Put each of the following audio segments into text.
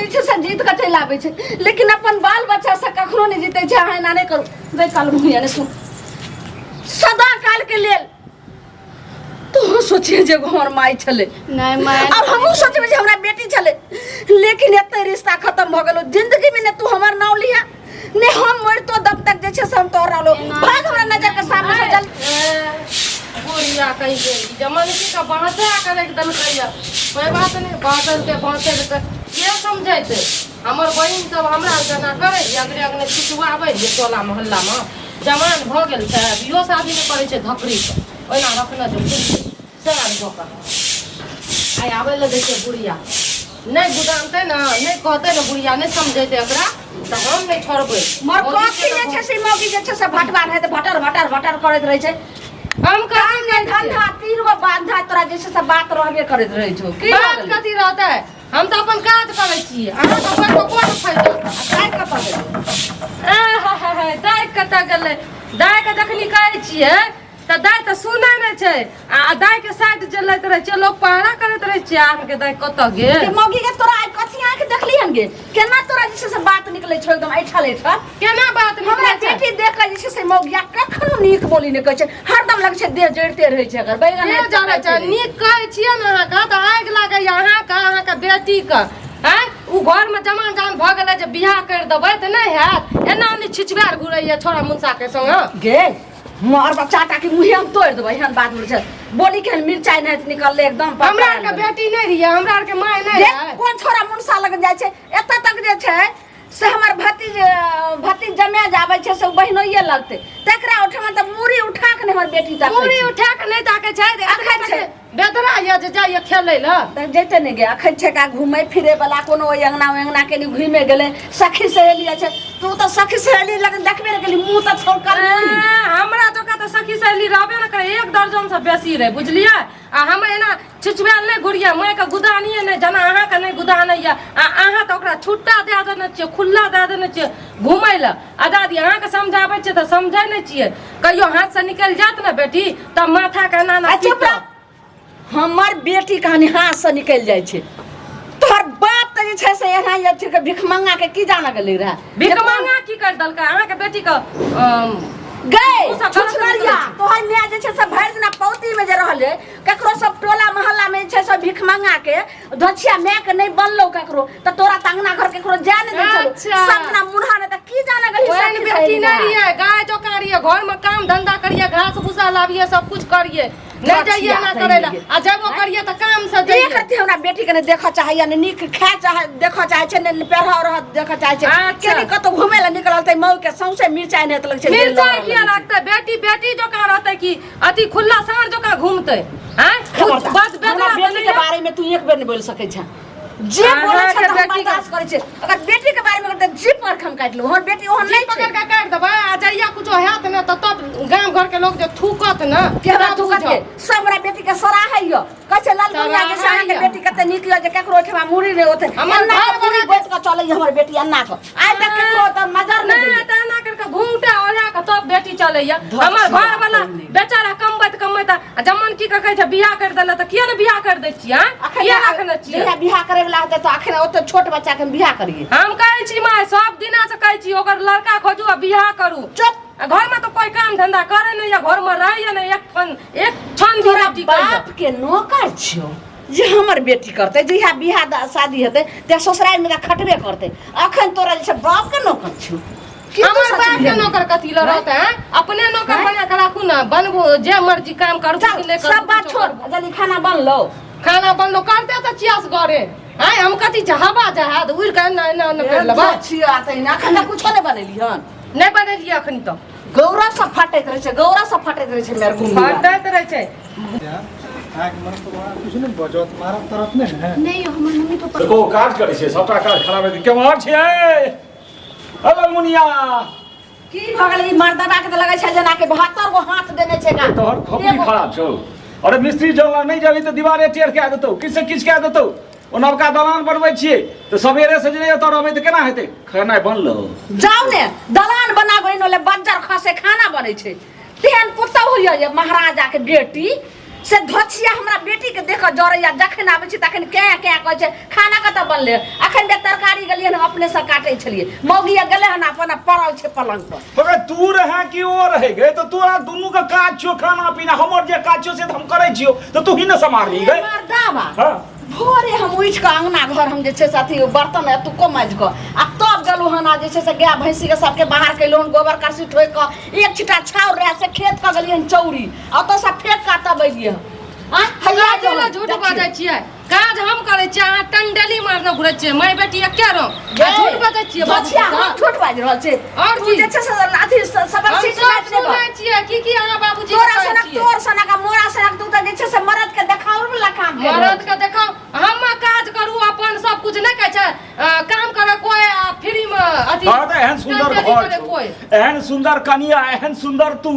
जे छै से जीत कऽ चलि आबै छै लेकिन अपन बाल बच्चा से कखनो नहि जीतै छै। अहाँ एना नहि करू गै, काल मुँह नहि सुन। सदा काल के लेल तू सोचिए जे एगो हमर माय छलै। नहि माय। और हमहूँ सोचबै जे हमरा बेटी छलै, लेकिन एते रिश्ता खत्म भऽ गेलो। जिंदगी में ने तू हमर नाम लिहा ने हम मरतो दम तक जे छै से हम तोहर रहलो। भाग हमरा नजर के सामने से जल। बुढ़िया कहीं गेल जमनकी के बाँचा के राखि देलकै। कोई बात नहि, बाँचलकै बाँचलकै। के समझैतै? हमर बहिन सब हमरा जेना करै अगने अगने छिचुआबै रहियै टोला मोहल्लामे। जवान भऽ गेल छै, बियो शादी नहि करै छै, धकरीके ओहिना रखने छै सर जकाँ। आइ आबै लए दै छै बुढ़िया, नहि गुदानतै ने, नहि कहतै ने बुढ़िया, नहि समझैतै एकरा तऽ हम नहि छोड़बै। मर कथी जे छै से मौगी जे छै से भटवा रहै तऽ भटर भटर भटर करैत रहै छै। हम काम नहि धंधा, तीन गो बांधा तोरा जे छै से बात रहबे करैत रहै छौ। की बात कथी रहतै? हम तऽ अपन काज करै छी, अहाँके अपन तऽ कोन फायदा? दाइ कतऽ गेलै? ए हे हे हे, दाइ कतऽ गेलै? दाइके जखनी कहै छियै तऽ दाइ तऽ सुनै नहि छै आ दाइके साइड जे लैत रहै छियै, लोक पहरा करैत रहै छियै अहाँके दाइ कतऽ गेल। के मौगी के तोरा आइ कथी आँखि देखली हन गे? केना तोरा जे छै से बात निकलै छौ एकदम ऐठल ऐठल? केना बात हमरा निकलै छै? बेटी देख के जे छै से मौगिया कखनो नीक बोली नहि कहै छै, हरदम लगै छै देह जड़िते रहै छै एकर बैगन। देह जरै छै। नीक कहै छियै ने अहाँके तऽ आगि लागैया अहाँके, अहाँके बेटीके। आँय, ओ घरमे जमान जान भऽ गेलै जे बियाह करि देबै तऽ नहि हैत? एना ओनी छिछुआर घुरैया छोड़ा मुनसाके संग। गे मोर बच्चा टा के मुँहे हम तोड़ि देबै। एहन बात बोलै छै, बोली के मिरचाइ नहि निकललै एकदम। हमरा आरके बेटी नहि रहियै? हमरा आरके माय नहि देख, रहै? कोन छोरा मुनसा लग जाइ छै? एतऽ तक जे छै से हमर भतीज भतीज जमे जाबै छै से ओ बहिनोइए लगतै, तकरा ओहिठमा तऽ मूड़ी उठा के नहि हमर बेटी तकै मूड़ी छै। उठा के नहि ताकै छै। अखन छै। बेदरा यऽ जे जाइए खेलै लए। तऽ जैते नहि गे। अखन छै का घूमै फिरै वाला कोनो ओहि अंगना ओहि अंगना के घूमे गेलै, सखी सहेली छै। तू तऽ सखी सहेली लगन देखबे नहि गेली, मुँह तऽ छौकल। ए, हमरा जकाँ तऽ सखी सहेली रहबे ने करे, एक दर्जन से बेसी रहै, बुझलियै? आ हम एना छिछुआयल नहि घुरियै, मायके गुदानिए नहि जेना अहाँके नहि गुदानैए। आ अहाँ तऽ ओकरा छुट्टा दए देने छियै, खुल्ला दए देने छियै घुमै लए। आ दादी, अहाँके समझाबै छियै तऽ समझै नहि छियै। कहियो हाथसँ निकलि जायत ने बेटी तऽ माथाके एना एना आ चुप रह। हमर बेटी कहानी हाथ से निकलि जाइ छै। तोहर बाप तऽ जे छै से एना जे छै भिखमंगा के की जाना गेलै रहए। भिखमंगा की करि देलकै अहाँके बेटीके? गै ओ सब गलत छुछुनरिया, निकलै छै। तोहर माय जे छै से भरि दिना पौती में जे रहलै, ककरो सब टोला मोहल्ला में जे छै से भिखमंगा के धोछिया माय के नहि बनलो ककरो, तऽ तोरा तऽ अंगना घर ककरो जाय नहि दै छलो। अच्छा। सब दिना मुन्हा नहि तऽ की जाने गेली ओहन सखी बेटी सहेली नहि रहए। रहियै, गाय जकाँ रहियै, घरमे काम धंधा करियै, घास भूसा लाबियै, सब कुछ करियै। नहि जइयै एना करै लए आ जेबो करियै तऽ काम से एक जइयै। रत्ती हमरा बेटी के नहि देखऽ चाहैया, ने नीक खाय चाहे देखऽ चाहै छै, ने पहिरऽ रहऽ देखऽ चाहै छै। अच्छा। केनी कतौ घुमै लए निकलल तऽ मऊ के सौंसे मिरचाइ नहि लगै छै। मिरचाइ किया लागतै? बेटी बेटी जकाँ रहतै कि अथी खुल्ला साँढ़ जकाँ घूमतै? आँय, खबरदार। बस हमरा बेदरा बेटी के बनैया। बारे में तू एक बेर नहीं बोल सकै छे। जे बोलै छै अहाँके तऽ हम बेटी के- बर्दाश्त करै छियै, अगर बेटी के बारे में तऽ जीप पर हम काटि लेब। हमर बेटी ओहन जीभ नहि पकड़ छै। के काटि देबै आ जहिया कुछो हैत ने तऽ तब गाम घर के लोग जे थूकत ने के हमरा तब थूकत के बुझब। सब हमरा बेटी के सराहै यऽ, कहै छै ललमुनिया जे छै अहाँके सराहैया। बेटी कते नीक यऽ जे केकरो ओहिठमा मुड़ी नहि ओते हमर एन्ना घर के मुड़ी वाला के- गोति कऽ चलैया हमर बेटी एन्ना कऽ। आइ तक केकरो तऽ नजर नहि नहि दैया। तऽ एना करि कऽ घूमटा ओढ़ा कऽ तब बेटी चलैया। धक हमर छिया घर वाला पहिने। बेचारा कमबैत कमबैत आ जमन की कहै छै बियाह करि देले तऽ किया ने बियाह करि दै छियै? आँय? अखन किया रखने छियै? जहिया बियाह करे वाला हेतै तऽ अखन ओते छोट बच्चा के हम बियाह करियै? हम कहै छी माय, सब दिना से कहै छी ओकर लड़का खोजू आ बियाह करू। चुप। आ घरमे तऽ कोइ काम धंधा करै नहि या घरमे रहैया नहि एक क्षण एक क्षण भी तोरा नहि टिकैया। बाप के नौकर छियौ जे हमर बेटी करतै? जहिया बियाह शादी हेतै तऽ ससुराल मे खटबे करतै। अखन तोरा जे छै बाप के नौकर छियौ की तू हमर बाप के सोचलियै? नौकर कथी लए रहतै? आँय? अपने नौकर आँय? बना के राखू ने, बनबू जे मर्जी काम करू चल कि नहि करू, सब बात कुछो छोड़, करू। जल्दी खाना बनलो? खाना बनलो, करते तऽ छियास घरे। आँय, हम कथी छै, हवा जहाज उड़ि कऽ एना एना एना करि लेबै? छिया तऽ अखन तऽ कुछो नहि बनेली हन। नहि बनेलियै अखनी तऽ। गौरा सब फटैत रहै छै, गौरा सब फटैत रहै छै मेरे घुम। फटैत रहै छै। अहाँके मन कुछ नहि बजत, मारब तरफ नहि ने? नहि यौ, हमर मम्मी पापा देखो काज करै छै, सबटा काज खराब हेतै। केम्हर छियै अरे मुनिया? की भऽ गेलै? ई मर्दाना के तऽ लगै छै जेना कि 72 गो हाथ देने छै का। तोहर खोपड़ी खराब छौ। अरे मिस्त्री जल नहि जेबही तऽ दीवारे टेढ़ कए देतौ, किछु से किछु कए देतौ। ओ नवका दलान बनबै छियै तऽ सवेरे से जे नहि एतऽ रहबै तऽ केना हेतै? खेनाइ बनलो? जाउ ने दलान बनाबै ने बज्जर खसे खाना बनै छै। तेहन पुतहु होइए जे महाराजा के बेटी से धोछिया हमरा बेटी के देख जरैया। जखन आबै छी तखन क्या क्या कहै छै, खाना कतऽ बनलै? अखन अखन जे तरकारी गेलियै हन अपने से काटै छलियै मौगी गेलै हन अपन पड़ल छै पलंग पर मगर तू रहे कि ओ रहे गे तो तोरा दुनू के काज छियो खाना पीना हमर जे काज छियो से तऽ हम करै छियो तऽ तू ही ने सम्हारली गे मर्दाबा हाँ भोरे हम उठि कऽ अङ्गना घर हम जे छै से अथी बर्तन एतुको माजि कऽ आ तब गेलहुँ हन आ जे छै से गाय भैंसीके सबके बाहर कयलहुँ हन गोबर करसी ठोकि कऽ एक छिटा छाउर रहए से खेत कऽ गेलियै हन चौरी आ ओतऽसँ फेक कऽ तब एलियै हन आँय हैया काजे लए झूठ बाजै छियै काज हम करै छियै अहाँ टंडली मारने घुरै छियै माय बेटी एके रंग आ झूठ बाजै छियै बचिया हम झूठ बाजि रहल छी आओर तू की? जे छै से अथी सबर हम सीट सब नापि देबऽ सुनै छियै की की अहाँ बाबूजी के तोरा कहै सनक छियै तोर सनक आ मोरा सनक तू तऽ जे छै से मरद के देखाओल वाला काम कर मरद के देखो हम काज करू अपन सब कुछ नहि कहै छै काम करे कोई आ फ्री में अथी हाँ तऽ एहन सुंदर टंडली घर करे छौ कोई एहन सुंदर कनिया एहन सुंदर तू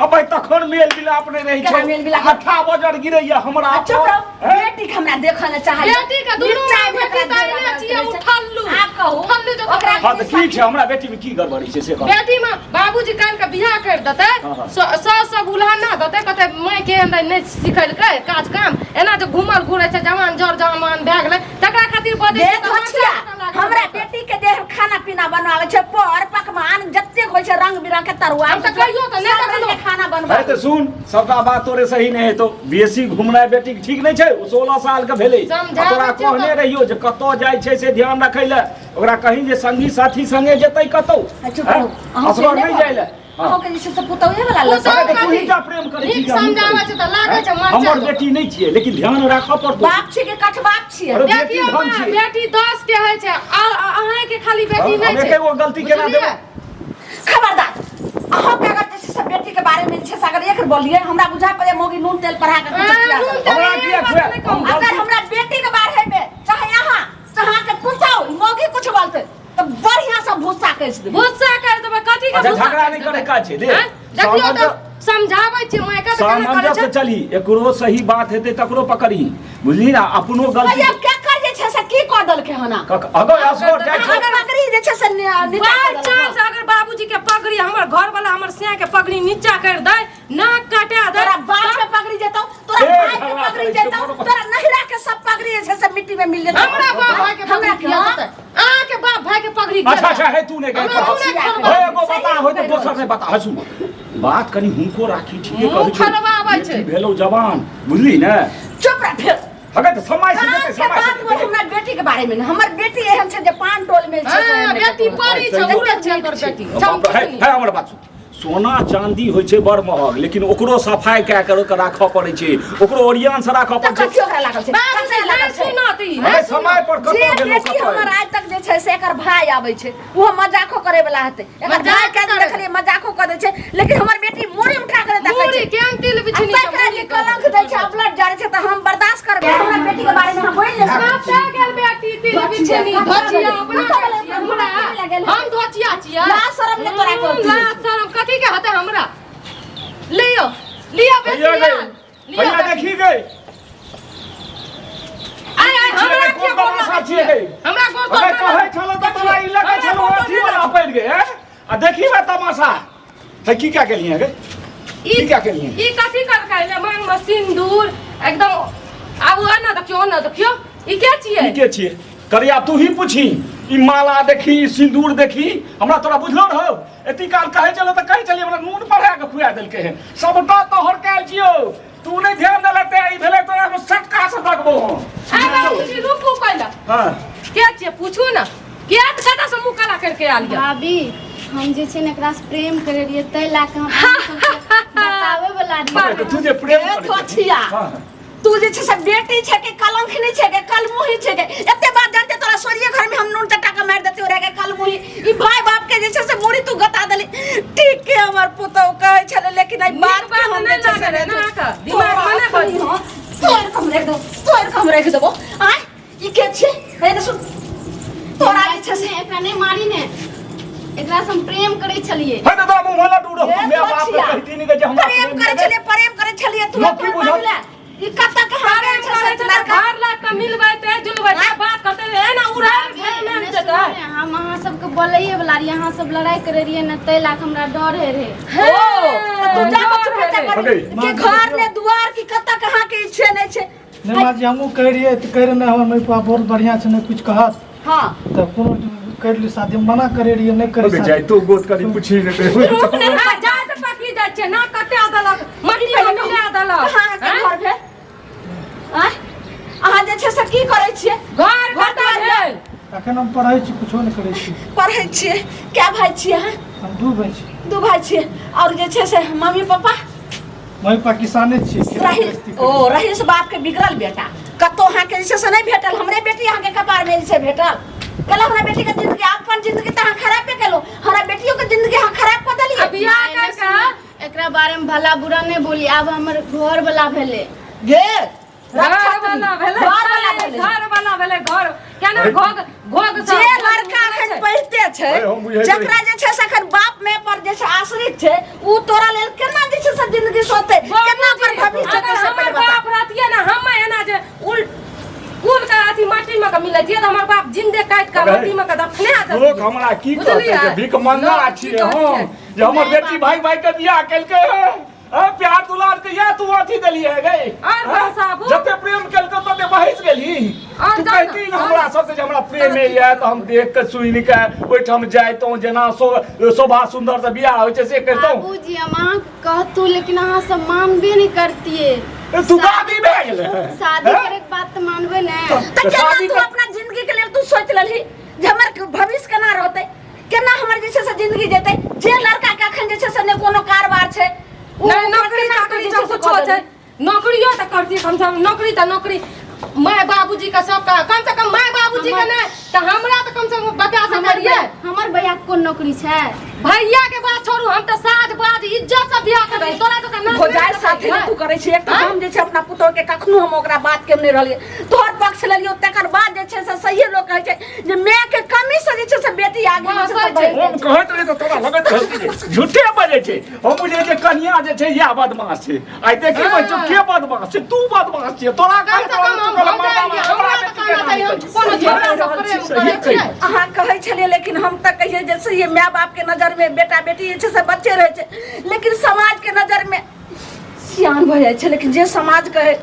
अबै तखन मेल मिलाप नहि रहै केना छौ मेल मिलाप? हट्ठा बजर गिरैया हमरा आ चुप रहो हैं? बेटी के हमरा देखऽ ने चाहै बेटी के दुनू माय बेटी तऽ अहिना छियै, उठल्लू। आब कहू उठल्लू जकाँ ओकरा हाँ तऽ की छै हमरा बेटी में की गड़बड़ी छै से कह बेटी में बाबूजी काल्हि के बियाह कर देतै हाँ, हाँ। सास सब उल्हा देतै कहतै माय के हमरा नहि सिखेलकै काज काम एना जे घूमल घुरै छै जवान जर जवान भए गेलै तकरा खातिर बजै छै देख तऽ हछिया माथा लागल हमरा रहतै। बेटी के देह खाना पीना बनावे छै पर पकवान जतेक होइ छै रंग बिरंग के तरुआ हम तऽ कहियो तऽ नहि सब रंग के देखलहुँ। खाना बनबै है तऽ सुन सबटा बात तोरे सही नहि हेतौ बेसी घुमनाइ बेटी के ठीक नहि छै ओ 16 साल के भेलै आ समझाबै तोरा छियौ कहने तऽ- रहियो जे कतऽ जाइ छै से ध्यान रखै लए ओकरा कहीं जे संगी साथी संगे जेतै कतौ आ चुप रहू अहूँ असगर से नहि जाइ लए हाँ। अहूँके जे छै से पुतौहे वाला पुतहु लग अरे तू ही टा प्रेम करै छी नीक कि हमहूँ समझाबै करै छै तऽ लागै छै छी? मरचा हमर जकाँ। बेटी नहि छियै लेकिन ध्यान राखऽ पड़तौ बाप छियै कि कठबाप छियै अरे बेटी देखियौ धन माँ, छियै। बेटी 10 के होइ छै आ अहाँके खाली बेटी हम नहि छै एकेगो गलती केना बुझलियै? देबै? खबरदार अहाँके अगर जे छै से बेटी के बारे में जे छै से अगर एक बोलिए हमरा बुझा पड़े मोगी नून तेल पढ़ा के कुछ हाँ, खिया नून देलक। तेल हमरा एहन किया बात खुआ- नहि कहू। हम अगर हमरा बेटी के बारे में चाहे अहाँ चाहे अहाँके पुतहु मोगी कुछ बोलते तो बढ़िया से भूसा कस देबै भुस्सा कर देबै कथी के अच्छा, भुस्सा झगड़ा कर नहि देबै? करे काज छै, देख। आँय? देखियौ तऽ सामंजस्य- समझाबै छियै माय के तऽ केना करै सामंजस्य छै चली एकरो सही बात हेतै तकरो पकड़ही बुझली ना अपनो गलती भैया के कर जे छै से की कऽ देलकै हन अगर असगर जाइ छै अगर पगड़ी जे छै से नीचा बाय कऽ देलकै। चांस अगर बाबूजी के पगड़ी हमर घर वाला हमर सिया के पगड़ी नीचा कर दे नाक काटा दे तोरा बाप के पगड़ी जेतौ तोरा ए, भाई के झगड़ा पगड़ी करै छै, जेतौ कोनो- तोरा नहिरा के सब पगड़ी जे छै से मिट्टी में मिल जेतौ हमरा बाप भाई के हमरा पगड़ी किया देतै अहाँ के बाप भाई के पगड़ी किया अच्छा देतै? अच्छा हे तू नहि हमरा कह मुँह नहि खोलबै। हे एगो बता होय तऽ दोसर नहि बता हसू बात कनी हुनको राखी ठीके मुँह कहै छौ खोलबाबै छै। बेटी भेलौ जवान बुझली ने चुप रह फेर अगर तऽ समय से कान जेतै के समय बात से बोल हमरा बेटी के बारे में हमर बेटी एहन छै जे पान टोल में छै से हाँ, एहन बेटी नहि परी छै उड़ै छै एकर बेटी बाप रे, हे हे हमर बात सुन सोना चांदी होइ छै बड़ महग लेकिन ओकरो सफाइ कए कऽ ओकरा राखऽ पड़ै छै ओकरो ओरियान से राखऽ तऽ पड़ै छै कथी ओकरा लागल छै बाबूजी ककरा लागल नहि छै सुनत ई अरे नहि सुनत। समय पर जे कतऽ गेलौ बेटी कतऽ हमर आइ तक जे छै से एकर भाय आबै छै ओहो मजाको करे वाला हेतै एकर मजाक भाय के करे। देखलियै मजाको कर दै छै लेकिन हमर बेटी मुड़ी उठा के नहि देखै मूड़ी छै केहन तिल आ बिछनी छै, तकरा मूड़ी जे कलंक दै छै ब्लड जरै छै तऽ हम बर्दाश्त करबै हमरा बेटी के बारे में हम बोलि नहि सकब कतऽ गेल बेटी तिल बिछनी धोचिया अपना कतऽ गेलै? हमरा कतऽ गेलै? हम धोचिया छियै लाज शरम नहि तोरा करती। लाज शरम कथी के होतै हमरा लियो लियो बेटी भैया लियो गई लियो भैया बेटी। देखी गई आय आय हमरा कोन किया गोर तमाशा लागै छियै छियै? गई? हमरा गोर अरे तोड़ कहै छलो तऽ तोरा ई लगै हमरा छलो गोर अथी तोड़ वाला पड़ि गए हैं? आ देखी बे तमाशा है की क्या केलिए गे ई की क्या केलिए ई कथी करकै ले मांग में सिंदूर एकदम आब ओ ना देखियो ना देखियो ई के छियै की के छियै करिया तू ही पूछी ई माला देखी ई सिंदूर देखी हमरा तोरा बुझलो रहो एती काल कहै चलो तऽ कहै छलियै हमरा नून पढ़ा के खुआ देलकै हन सबटा तोहर कैल छियौ तू नहि ध्यान देले ते ई भेलै तोरा हम सटका से दगबो हम आय बाबूजी रुकू पहिले हां के छियै पूछू ना के कतऽ से मुँह काला करके आयल यऽ भाभी हम जे छै ने एकरा से प्रेम करे रहियै ताहि लए कऽ हम अहाँ सबके बताबै वला रहियै तऽ तू जे प्रेम ए, करै थोछिया। हां तू जे छै से बेटी छै के कलंक नहीं छै के कलमुही छै के एते बात जानते तोरा सोरिए घर में हम नून चटा के मार देते रे के कलमुही ई भाई बाप के जे छै से मुड़ी तू गता देली ठीक के हमर पुतौ कहै छले लेकिन एहि नीक बात के बात हम नहि जे छै से लागल नहि ने अहाँके दिमाग मे नहि बजू तोड़ के हम रख देबो तोड़ के हम रख देबो आय ई के छै हे ने सुन तोरा जे छै से एकरा नहि मारी ने एकरा से हम प्रेम करै छलियै हे तऽ तोरा मुँह में लड्डू रहो ए, माय बाप के बचिया। कहती नहीं जे हमरा प्रेम करै छलियै प्रेम करै छलियै तू लोक की अपन बुझत? बाबूला। ई कतऽ के हारे प्रेम छै करै से छै तऽ लड़का घर लाग कऽ मिलबै ते जुलबै ते बात करते एना उड़ा भाभी, भेल एने नहि सुनू जेतै ने, हम अहाँ सबके बोलैये वला रहियै अहाँ सब लड़ाई करै रहियै ने ताहि लए कऽ हमरा डर होइ रहै ओ तऽ तू जा कऽ चुपचाप अगे। कर के घर ने दुआर की कतऽ कहाँ के छै नहि छै नहि माँ जी हमहूँ कहै रहियै तऽ कहै रहै नहि हमर मम्मी पापा बहुत बढ़िआँ छै नहि किछु कहत हाँ तऽ कोनो करि ली शादी हम मना करे रहियै नहि करी शादी। जाइतो गोद करी पूछी ने रुक ने आ जाइत पर की जाइ छै ना कटा देलक मट्टी में मिला देलक कहाँ अहाँके घर भेल आँय? अहाँ जे छै से की करै छियै घर कतऽ भेल अखन हम पढ़ै छी कुछो नहि करै छी पढ़ै छियै कए भाइ छियै अहाँ हम दू भाय छी दू भाइ छियै आओर जे छै से मम्मी पापा मम्मी पापा किसाने छियै खेती रही गृहस्थी करै ओ रहीस बाप के बिगड़ल बेटा कतौ अहाँके जे छै से नहि भेटल हमरे बेटी अहाँके कपार में जे छै भेटल कल हमरा बेटी के जिंदगी अपन जिंदगी तऽ अहाँ खराबे केलहुँ हमरा बेटियो के जिंदगी अहाँ खराब कऽ देलियै आ बियाह नहि, करि नहि, कऽ एकरा बारे में भला बुरा नहीं बोली आब हमर घर वाला भेले गे घर वाला भेलै घर वाला भेलै। घर वाला भेलै घर केना घोग घोग जे लड़का अखन पढ़िते छै अरे हम बुझैत जकरा जे छै से अखन बाप माय पर जे छै आश्रित छै उ तोरा लेल केना जे छै से जिंदगी सोचतै केना ओकर भविष्य अगर जेतै से हमर पहिले बता बाप रहतियै ने हम एना जे उल कुल के अथी माटी में के मिलै छियै तऽ हमर बाप जिंदे काटि के अरे, माटी में के दफना देतियै लोक हमरा की कहतै बुझलियै? जे भिखमंगा लोक की छियै हम कहतै? जे हमर बेटी भाई भाई के बियाह केलकै हे आ, प्यार दुलार के या तू अथी देलियै गई और बरसाबू। जते प्रेम केलकै तते बहस गेली और तू जाना, कहती ने हमरा सबसे जे हमरा प्रेम ये तऽ हम देख के सुनि के ओहिठाम जाइतहुँ जेना शोभा सुंदर से बियाह होइ छै से कहितहुँ बाबूजी हम अहाँके कहतू लेकिन अहाँ सब मानबे नहीं करतिए ए, तू दादी भए गेलै शादी हैं? करे के बात तऽ मानबे ने तऽ तऽ केना शादी तू कर- अपना जिंदगी के लेल तू सोच लेलही जे हमर भविष्य केना रहतै केना हमर जे छै से जिंदगी जेतै जे लड़का के अखन जे छै से नहि कोनो कारबार छै ओ नहि ओकरा नौकरी केना तू चाकरी जे सब छै से कुछो कऽ छै देलही? नौकरियो तऽ करती कम से कम नौकरी तऽ नौकरी माय बाबूजी के सबके कम से कम माय बाबूजी के नहि तऽ हमरा तऽ कम से कम बता हमर सकलियै हमर भैया के कोन नौकरी छै भैया के बात छोड़ू हम तऽ साज बाज इज्जत से बियाह करबै तोरा तो ना भौजाइ साथे नहि तू करै छी एक तऽ हम जे छै अपना पुतोह के कखनो हम ओकरा बात के नहि रहलियै तोहर पक्ष लेलियो तकर बाद जे छै से सहिए लोक कहै छै जे माय के कमी से जे छै से बेटी आगे जे छै से बढ़ि जाइ हम कहैत रही तऽ तोरा लगैत रहै जे झूठे बजै छै हम बुझै जे कनिया जे छै इएह बदमाश छै आइ देखी बच्चो के बदमाश छै तू बदमाश छियै तोरा कम से कम हम भौजाइ हमरा तऽ कहना चाही हम कोनो झगड़ा से प्रेम करै छियै अहाँ कहै छलियै लेकिन हम तऽ कहियै जे से माय बाप के नजर में बेटा बेटी जे छै से बच्चे रहै छै लेकिन समाज के नजर में सियान भऽ जाइ छै लेकिन जे समाज कहै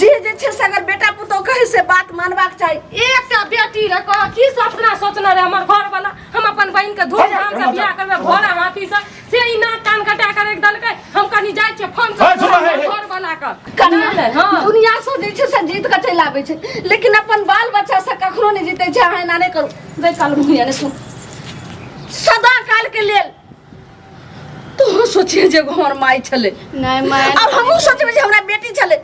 जे जे छै से अगर बेटा पुतोह कहै से बात मानबाक चाही एकटा बेटी रहे कह की सपना सोचने रहे हमर घर वाला हम अपन बहिन के धूमधाम से बियाह करबै भोरा हाथी से से ई नाक कान कटा के राखि देलकै हम कनी जाइ छियै फोन हे, सुनऽ, हे, हे। घर वाला के कन्या हँ दुनिया से जे छै से जीत के चलि आबै छै लेकिन अपन बाल बच्चा से कखनो नहि जीतै छै अहाँ एना नहि करू गै काल मुँह नहि सुन सदा काल के लेल तू सोचिए जे एगो हमर माय छलै नहीं मैं और हमहूँ सोचबै जे हमरा बेटी छलै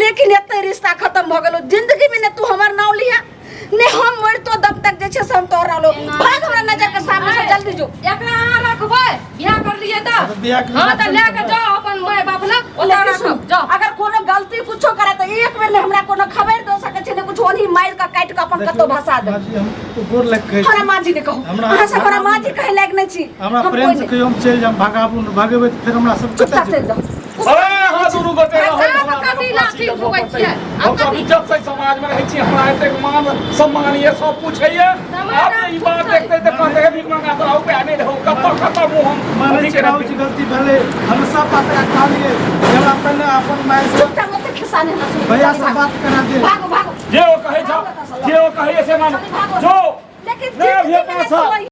लेकिन एते रिश्ता खत्म भऽ गेलो जिंदगी में ने तू हमर नाम लिहा ने हम मरतो दम तक जे छै से हम तोहर रहलो भाग हमरा नजर के सामने से जल्दी जो एकरा अहाँ रखबै बियाह कर लिए तऽ तऽ बियाह के हँ तऽ रखबै लए के तऽ। जाओ अपन माय बाप लग ओतऽ लेकिन सुन, राखब जाओ अगर कोनो गलती कुछो करे तऽ एक बेर ने हमरा कोनो खबर दऽ सकै छै ने कुछो ओनही मारि कऽ काटि कऽ अपन कतौ भसा दे माँ जी, हम तो गोर लग कहै हमरा छी माँ जी ने कहू हमरा- अहाँ सब हमरा हमरा- माँ जी कहै लायक नहि छी हमरा हम प्रेम कोइ से नहि। कहियो हम चलि जायब भगाबू नहि भगेबै तऽ फेर हमरा सब कतऽ चुपचाप चलि जेबै? जाउ अरे अहाँ दुनू गोटे रहै साफ हमरा कथी सबके लाठी फाँसी ठोकै लगबऽ छियै? पड़तै। हम सब इज्जत से समाज में रहै छी हमरा एतेक मान सम्मान ये सब पूछैये समाज आब ई बात देखते तऽ कहते हे भीख मंगा तोरा उपाय नहि रहौ कतऽ कतऽ मुँह हम मानै अथी छी केने बाबूजी गलती भेलै हम सब बात एकरा कहलियै जे हमरा पहिने अपन माय से चुपचाप ओते खिस्सा नहि हमरा सुनू। भैया से बात करा दे भागो भागो जे ओ कहै छौ जे ओ कहैये से मान जल्दी भागो। जो लेकिन नहि अभिये जिंदगी में पासा। नहि